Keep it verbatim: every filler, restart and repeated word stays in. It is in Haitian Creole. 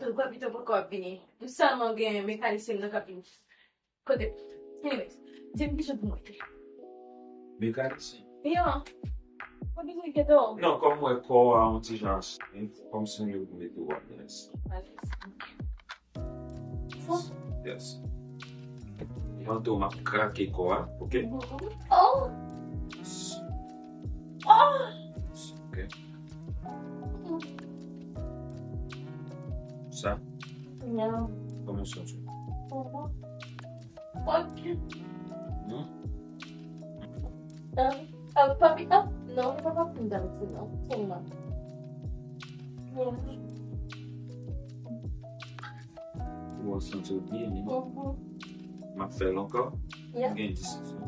Papi to poko ap vini. M sèlman gen mekanisyen nan k ap vini. Kote? Anyways, di m kijan pou m rete. Mekanisyen? Yeah. Mwen bezwen gade w. Non, kòm mwen kò a yon ti jan, kòm si m yo pou mete w a lèz. Yes. Yon tou m ap krake kò a, ok? Oh! Oh! Ok. Sa? Non. Kòman w santi w? Ok. Hmm? Ah, ah, papi, ah, non, li pa papi m dam ti non. Sèlman. Ou santi w byen, wi. M ap fè l ankò. Ou gen dis.